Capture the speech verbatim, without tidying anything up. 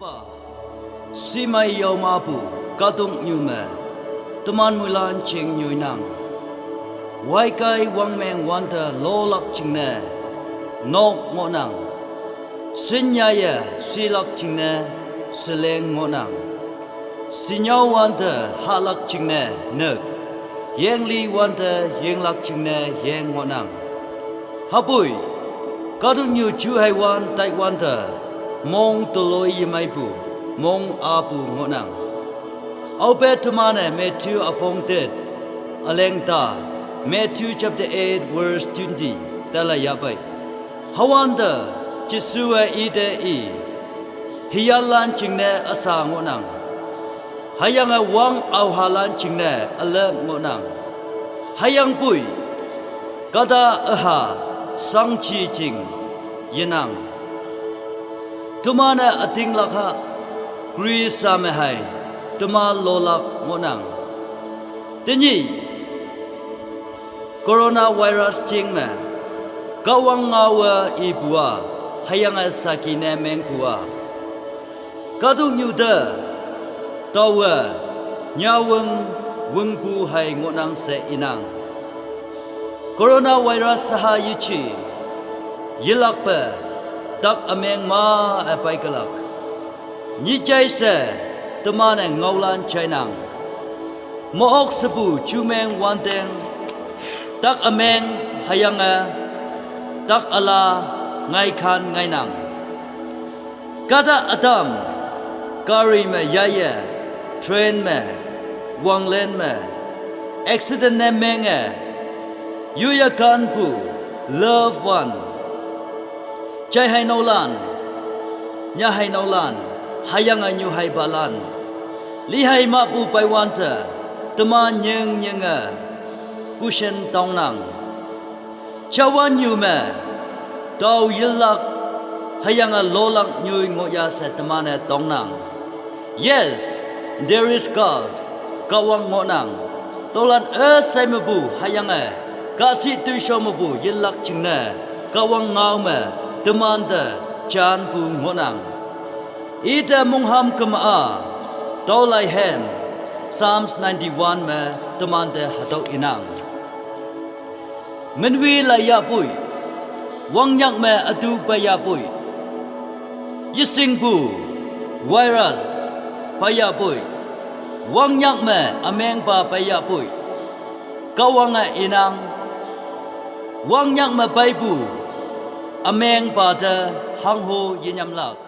Ba, simei yaomapu, kahtoknyu me, teman muilan jing nyoi nang. Waikai wangmeng wante lolak jingne, nok ngohnang. Sinyaye silak jingne, seleng ngohnang. Sinyao wante hahlak jingne, nük. Yengli wante yenglak jingne, yeng ngohnang. Hüpoi, kahtoknyu juheiwan taiwante, mong toloi yemeipu, mong apu ngohnang. Aope temane Matthew üpong tet, üleng ta, Matthew chapter eight verse twenty, tala yahpei. Hüwante, Jesuwe ite i, hiyalan jingne üsa ngohnang. Hüyange wang aohalan jingne ülep ngohnang. Hüyangpoi, kahta üha, sangji jing, yenang. Temane ütinglak ha, Khrista me hei, teman lolak ngohnang. Tenyih, coronavirus jing me, Kahwang ngaowe ipu-a, hüyange sakine mengpu-a. Kahtoknyu te, taowe, nyawüng, wüngpu hei ngohnang she inang. Coronavirus saha yeji, yelakpe, tak ümeng ma-e peikelak. Nyijai she, temane ngaolan jainang. Meok shepu jumeng wanteng, tak ümeng hüyange, tak üla ngaikhan ngainang. Kahta ütam, gari me yaiye, train me, wanglen me, accident ne menge, yuyakanpu, loved one. Jai heinaolan, nya heinaolan, hüyange nyu heipalan. Lihei mahpu peiwante, teman nying nyinge, kushen tongnang. Jawannyu me, tao yelak, hüyange lolak nyoi ngohya she temane tongnang. Yes, there is God, Kahwang ngohnang. Tüolan üshei mepu hüyange, kahshih toishao mepu yelak jingne, Kahwang ngao me, temante, janpu ngohnang. Ite mongham kema-a, tüo lai hem, Psalms ninety-one me, temante hatüo inang. Minwi lai yahpoi, wangnyak me ütu pei yahpoi. Yeshingpu, virus, pei yahpoi. Wangnyak me ümengpa pei yahpoi. Kahwange inang, wangnyak me peipu, ümengpa te hangho yenyamlak.